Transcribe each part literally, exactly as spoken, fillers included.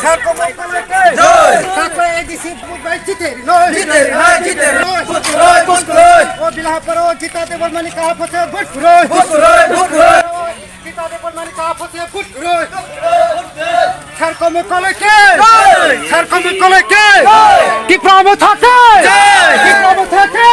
Sakho A D C vote bai jite rinoi. Jite rinoi, jite rinoi. Vote kuroi, vote kuroi. O Bilahapara o Gita Debbarmani kaha phose vote kuroi. Vote kuroi, vote kuroi. Gita Debbarmani kaha phose vote kuroi. Sakho Mokholoi ke. Sakho Mokholoi ke. Tipra Motha ke. Tipra Motha ke.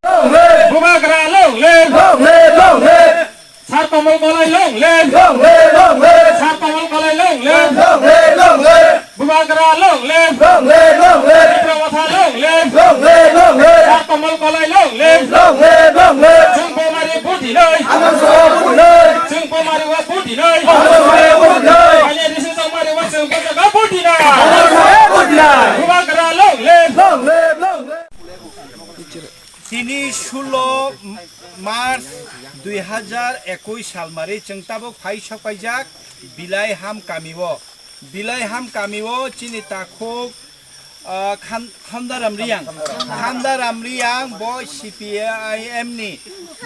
Long live. Bubagra long live. Long live, long live. Sar Tamal Kolai long live! Long live, long live! Sar Tamal Kolai long live! Long live, long live! Bubagra long live! Long live, long live! Tipra Motha long live! Long live, long live! Sar Tamal Kolai long live! Long live, long live! Chwng Bomari vote hinoi! Ano sobo vote hinoi! Chwng Bomari o vote hinoi! Ano sobo vote hinoi! Ani risi Chongmari o chwng Bomari o vote hinoi! Ano sobo vote hinoi! Bubagra long live! Long live, long live! Tini sulo March dui hajar ekush salmari chwng tabuk phai sokpaijak Bilaiham kamio. Bilaiham kamio chini takhuk, ah, Khan-, Khandaram Riyang. Khandaram Riyang bo C P I M ni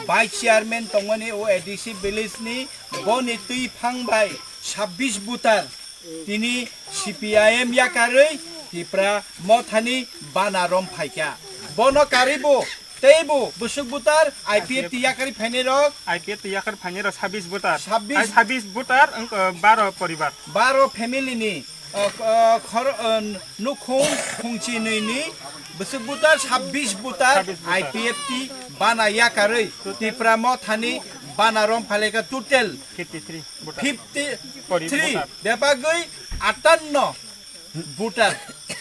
vice chairman tongmani o A D C village ni boni twi phang bai sabbish butar. Tini C P I M yakarwi Tipra Mothani bana rom phaikha. Bono karwi bo tei bo bwswk butar I P F T yakarwi phainai rok. I P F T yakar phainai rok sabbish butar. Sabbish. Ai sabbish butar, wng, uh, baro poribar. Baro family ni, uh, uh, khor-, uh, nukhung khungchi nwi ni bwswk butar sabbish butar. Sabbish butar. I P F T bana yakarwi Tipra Mothani bana rom phailekha total fifty three. Voter. Fifty three, Sorry, voter. Bebagwi atanno voter.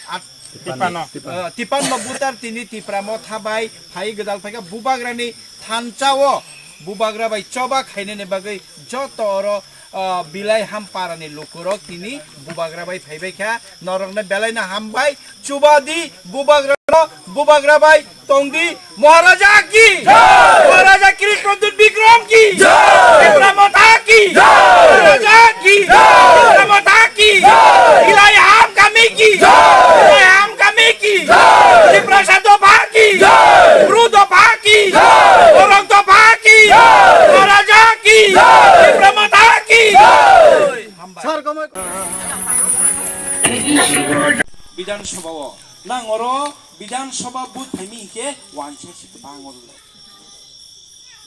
At-, Tipanno. Eh, tipanno voter tini Tipra Motha bai phai gwdal phaikha Bubagrani thansa o Bubagra bai choba khainani bagwi joto oro, eh, Bilaiham parani lukurok tini Bubagra bai phaibaikha, norokno belaino hambai. Chubadi Bubagrano, Bubagra bai tongdi, Maharaja ki! Jai! Maharaja Krishna Dut Bikram ki! Jai! Tipra Motha ki! Jai! Maharaja ki! Jai! Tipra Motha ki! Jai! Ilai Ham Kami ki! Jai! Ilai Ham Kami ki! Jai! Tipra Sadhu Pha ki! Jai! Bru Dopha ki! Jai! Borok Dopha ki! Jai! Maharaja ki! Jai! Tipra Motha ki! Jai! Sar komoi. Bidhan Sabha o nang oro Bidhan Sabha vote phaimi hinkhe wansa se kwbang oro le.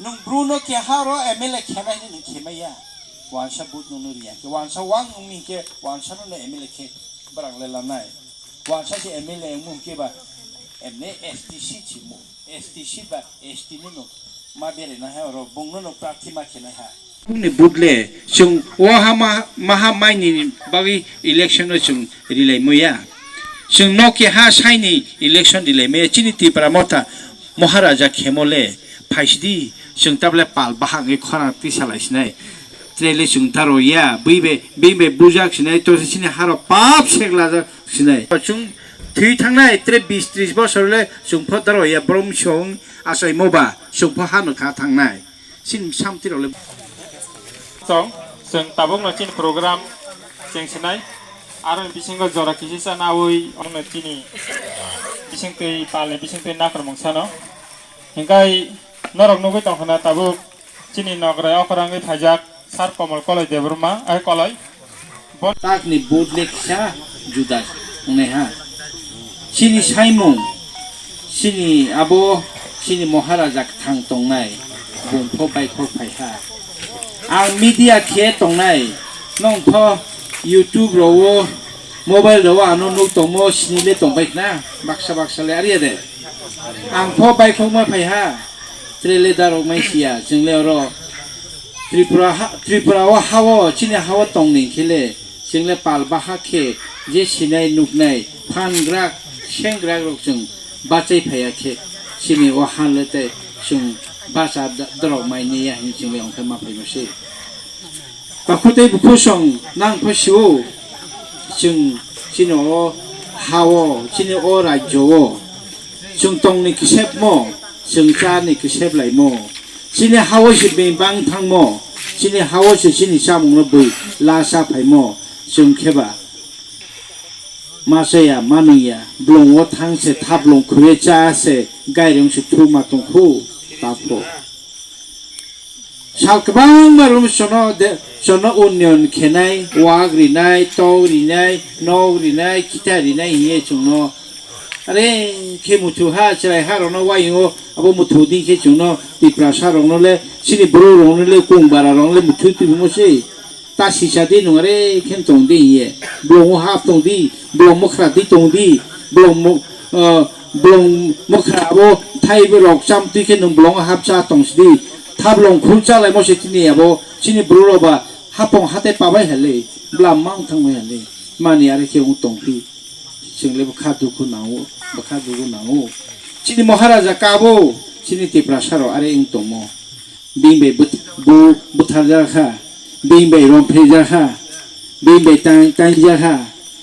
Nwng Bruno keha oro M L A khenai hinwi nwng khemaiya. Wansa vote nwngno riya hinkhe wansa wng wngmi hinkhe wansa no M L A khe bwrang le lanai. Wansa se M L A wngmo hinkhe ba emne S T C chimo. S T C ba S T no no ma bere na ha oro bungno no prarthi ma khe na ha. Bungni budle chwng o ha ma, maha maini bagwi election no chwng rilai muya. Chwng no keha saini election rilai muya. Chini Tipra Motha Maharaja khemo le phaisidi chwng tabole pal bahak ngi khorang tisa lai sinai. Trele chwng taro ya, bui be, bui be bujak sinai, to chini haro pap sek lajak sinai. Chwng thwi thangnai, tre bis tris bosor le chwng pho taro ya, brom chwng achaimo ba, chwng pho hano kha thangnai. Chini samti rok le. Chwng, chwng tabuk no chini program cheng sinai. Aro ni bisingo jora kisi sa nawi, ono chini bising twi pal ni bising twi nakrmung sano. Hingkai norok nugwi tongkha na tabuk chini nograi okora wngwi phaijak Sar Komol Koloi Debbarma, ai Koloi. Bo- Takni vote le kisa juda wngnai ha. Chini saimung, chini abo, chini Maharaja kwthang tongnai, bung pho baikhok phai ha. Ang media khe tongnai, nong pho YouTube rogo, mobile rogo ano nuk tongmo sini le tongbai khna, baksa baksa le ariya de. Ang pho baikhokma phai ha, tre le darok mai siya, chwng le oro Tripura ha, Tripura o ha o, chini ha o tong ni khe le, chwng le pal baha khe, je sinai nuknai, phan grak, seng grak rok chwng bachai phaiya khe, chini o ha le tei chwng bacha da-, darok mai niya hin chwng le ongkhe ma phai ma se. Bakhu tei bukhu song nang pho sio, chwng chini o ha o, chini o rajyo o, chwng tong ni kisep mo, chwng cha ni kisep lai mo, chini ha o se beng bang thang mo, chini ha o se chini chamung no bui la sa phai mo, chwng khe ba ma cha ya, ma nung ya, blong o thang se thablong khuye cha se gairong se thu ma tong khu, ta pho. Sal kwbangma room sono de, Chwngno unnoyon khenai, wak rinai, tok rinai, nok rinai, khita rinai hiye chwngno. Are khe muthu ha, chwrai ha rokno wayungo, abo muthu di khe chwngno Tiprasa rokno le, chini bwrwi rokno le, kung bara rokno le muthu tubimo se. Ta sisa di nung are khe tong di hiye. Bolongo hap tong di, bolong mwkhra di tong di, bolong mo-, ah, bolong mwkhra abo thai rok cham twi khe nung bolongo hap cha tong si di. Thablong khul cha laimo se chini abo, chini bwrwi rok ba. Hapong hatai pabai hale, bwlam mang thangbai hale, mani are khe wng tongphi. Chwng le bwkha dukhu nango, bwkha dukhu nango. Chini Maharaja kabo, chini Tiprasa rok are wng tongmo. Bini bai but-, bu-, butharjak kha, bini bai romphrijak kha, bini bai tang-, tangjak kha,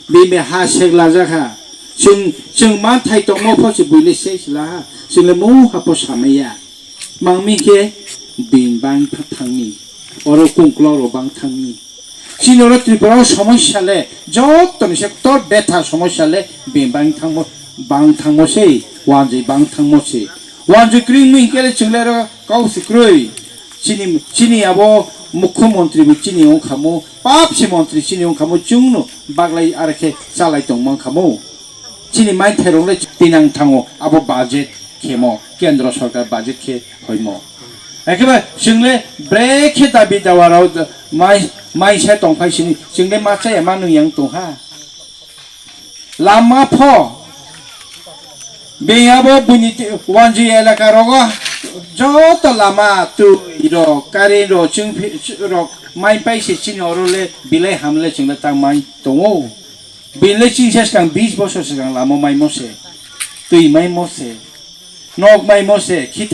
bini bai ha seklajak kha. Chwng, chwng manthai tongmo pho se buile se sila ha, chwng le mungha pho samaya. Mangmi khe bini bang tha-, thangmi, oro kungklok rok bang thangmi. Chini oro Tripura o somosya le, joto ni se ktor betha somosya le bini bang thangmo, bang thangmo se, wanjwi bang thangmo se. Wanjwi kwrwngmi hinkhe le chwng le oro kau se kwrwi. Chini, chini abo mukhyamantri bo chini wng khamu, pap se mantri chini wng khamu, chwngno baglai are khe chalai tong man khamu. Chini maithairok le tinang thango abo budget khemo, kendro sarkar budget khe hoimo. Ekhe ba chwng le brekhe dabi dawa rok mai, mai se tong phai sini, chwng le ma chaya ma nung yang tong ha. Lama pho, bini abo buini ti-, wanjwi elaka rogo joto lama twi rok, current rok, chwng phi-, rok mai pai se chini oro le bilai ham le chwng le tang mai tongo. Bini le chini se swkang bis bosor swkang lama maimo se, twi maimo se, nok maimo se, khita